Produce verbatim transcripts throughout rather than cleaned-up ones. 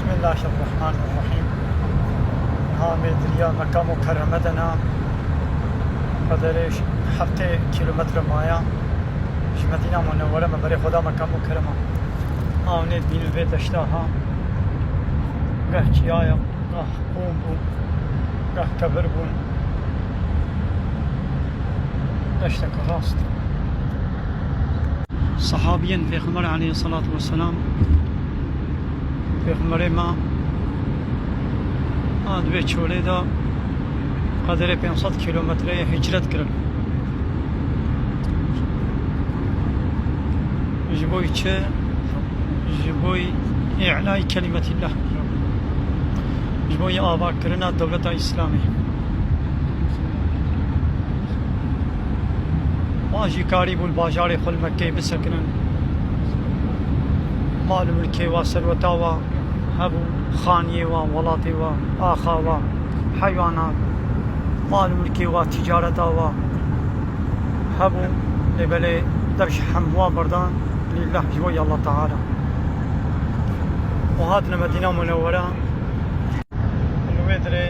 Bismillahirrahmanirrahîm. Niha em ê di riya Mekka Mukerreme de ne. Qederê heftê kîlometre maye ji Medîna Munewwere me berê xwe da Mekka Mukerreme. Ewnê dibînin vê deşta ha. Geh çiya ye, geh qûm bû, geh kevir bûn. Deşteke rast. Sahabiyên Pêxember aleyhissalatu vesselam, Pêxemberê me a di vê çolê de qederê pênc sed kîlometreyê hicret kirin. Ji bo çi? Ji bo î'lay kelimetillah. Ji bo avakirina dewleta Îslamê. Wan jî karîbûn bajarê xwe li Mekkeyê bisekinin. Mal û milkê wa, serweta wa hebû, xaniyê wa, welatê wa, axa wa, heywanat, mal û milkê wa, ticareta wa hebû. Lê belê dev ji hemû wa berdan lillah, ji bo Allah Teala. Û hatine Medîna Munewwere. Li wê dirê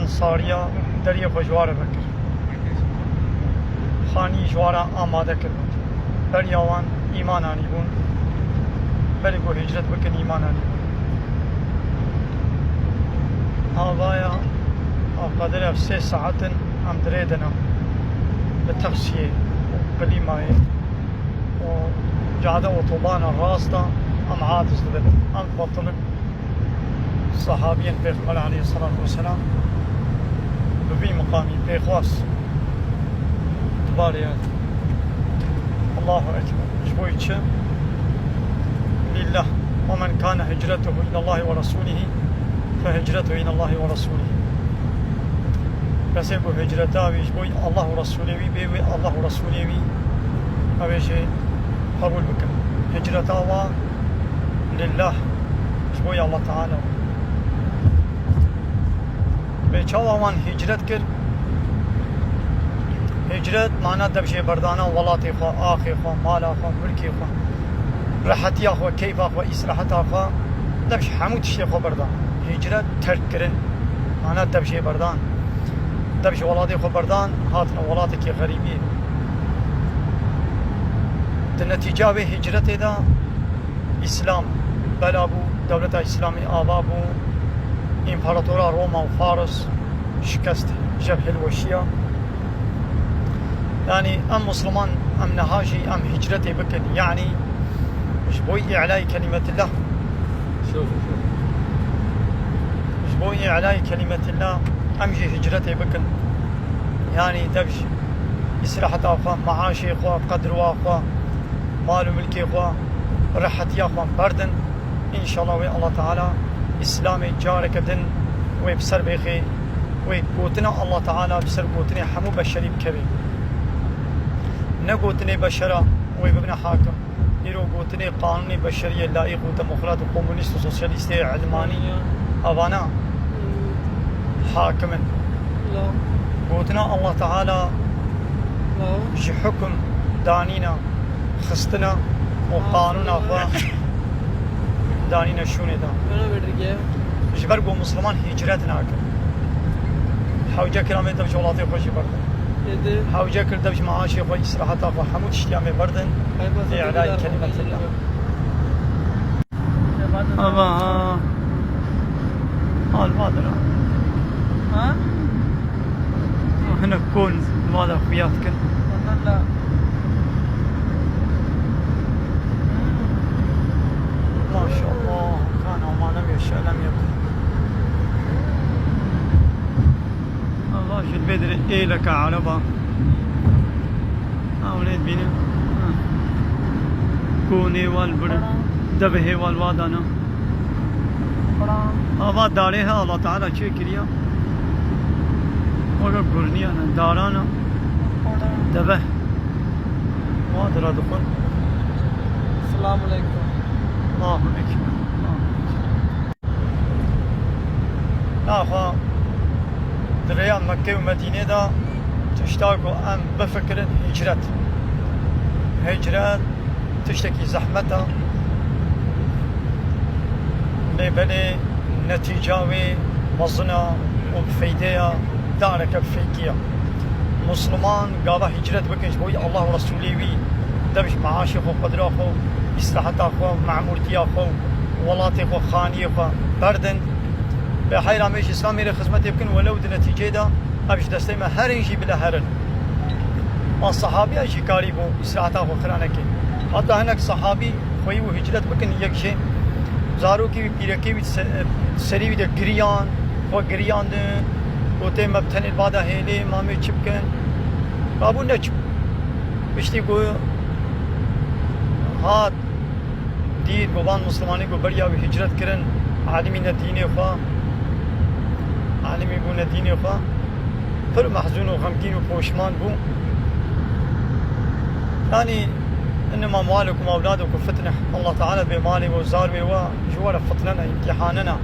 ensariya deriyê xwe ji wa re vekir. Xanî ji wa re amade kirbûn. Beriya wan îman anîbûn. Berî ku hicret bikin îman anîbûn. Avaya, a qederê ev sê saet in em di rê de ne. Bi taksiyê û klîmayê û cade otobana rast e, em aciz dibin. Em dibetilin. Sahabiyên Pêxember aleyhissalatu vesselam bi vî miqamî pêxwas dibarê Allahu Ekber. Ji bo çi? Lillah. Ve men kâne hicretuhu ilallahi ve rasûlihi fe hicretuhu ilallahi ve rasûlihi. Kesê ku hicreta wî ji bo Allah û Resûlê wî bê, wê Allah û Resûlê wî ew ê jê qebûl bikin. Hicreta wa lillah, ji bo Allah Teala. Bê çawa wan hicret kir? Hicret mana dev jê berdana welatê xwe, axê xwe, mala xwe, milkê xwe, rehetiya xwe, keyfa xwe, îsraheta xwe, dev ji hemû tiştê xwe berdan. Hicret terk kirin, mana dev jê berdan. Dev ji welatê xwe berdan, hatine welatekî xerîbî. Di netîca wê hicretê de Îslam bela bû, dewleta Îslamî ava bû, împaratora Roma û Faris şikest jev hilweşiya. Yanî em Musliman, em niha jî em hicretê bikin. Yanî ji bo îlayî kelimetillah. Şof, şof. Ji bo îlayî kelimetillah em jî hicretê bikin. Yanî dev ji îsraheta xwe, maaşê xwe, qedrwa xwe, mal û milkê xwe, rehetiya xwe berdin. Înşallah wê Allah Teala Îslamê careke din wê bi ser bêxê, wê gotina Allah Teala bi ser gotinê hemû beşerî bikevê. Ne gotinê beşera wê bibine hakim. Îro gotinê qanûnê beşeriyê laîq û demokrat û komunîst û sosyalîstê ilmanî, evana hakim in. Gotina Allah Teala ji hukum danîna, xistina û qanûna xwe danîne şûnê de. Ji ber ku Musliman hicret nakin. Hewce kir em ê dev ji welatê xwe jî berdin. Hewce kir dev ji maaşê xwe, îsraheta xwe, hemû tiştî em ê berdin. Lê îlayî kelimetillah. Ava ha. Hal va dira. Ha? Hinek kon va da xuya dikin. Maşallah. Kana ma nem yaşa, nem yap. Ava ji vê dirê êleke ereba. Ew lê dibînin. Konê wal bir, devê hêwal wa dana. Ava darê he Allah Teala çê kiriya. Weke gurniya ne, darana. Deve. Wa dira dixwin. Selamun Aleyküm. Allahu Ekber. Allahu Ekber. Naxwe di rêya Mekke û Medînê de tişta ku em bifikirin hicret. Hicret tiştekî zehmet e. Belê, netîca wê mezin e û bi feyde ye, dareke bi feykî ye. Musliman gava hicret bikin ji bo wî Allah û Resûlê wî, dev ji meaşê xwe, qedra xwe, îsraheta xwe, memûrtiya xwe, welatê xwe, xaniyê xwe berdin. Bi heyra me ji Îslamê re xizmetê bikin, welew di netîceyê de ev ji destê me herin jî bile herin. Ma sehabiya jî karî bû îsraheta xwe xira neke. Heta hinek sehabî xweyî û hicret bikin, yek jê zarokê wî, pîrekê wî se-, serî wî de giriyan, xwe giriyandin, gotê me bi tenê li ba de hêlê, ma me çi bikin? Rabû neçû. Piştî ku hat dît, ku van Muslimanî ku beriya wî hicret kirin, alimîne dînê xwe, alimî bûne dînê xwe, pir mehzûn û xemgîn û poşman bû. Yanî, "Innema emwalukum ve evladukum fitne." Allah Teala bê malê we û zarê we ji we re fitne ne, îmtîhan ne.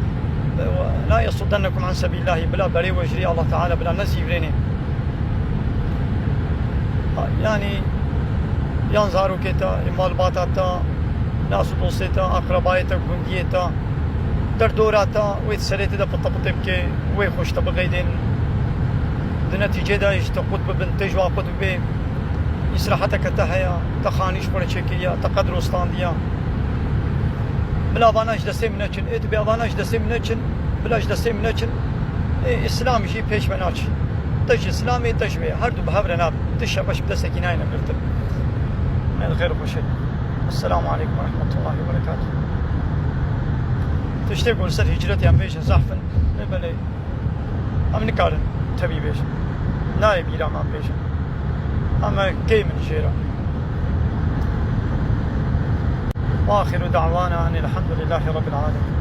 "La yasuddennekum an sebîlillahî", bila berê we ji rê Allah Teala bila nezîvirêne. Yanî, yan zarokê te, ê malbata te, nas û dostê te, akrabayê te, gundiyê te, derdora te, wê di serê te de pitepitê bike, wê xweş te biqeydên. Di netîcê de ji te qut bibin, tê ji wa qut bibê. Îsraheteke te heye, te xanî ji xwe re çêkiriye, te qedro standiye. Bila vana ji destê min neçin, ê tu bê vana ji destê min neçin, bila ji destê min neçin. Ê, Îslam jî pêş ve naçî. Te ji Îslamê, te ji wê. Her du bi hev re nabin. Ti şebeş bi destekî nayêne girtin. Ê, xêr xweşê. Esselamu aleykum ve rahmetullahi ve berekatuhu. Tiştê ku li ser hicretê em bêjin zehf in. Ê, belê. Em nikarin tevî bêjin. Nayê bîra me bêjin. Em key min jê re. Axiru da'wana enil hamdulillahî rabbil alemin.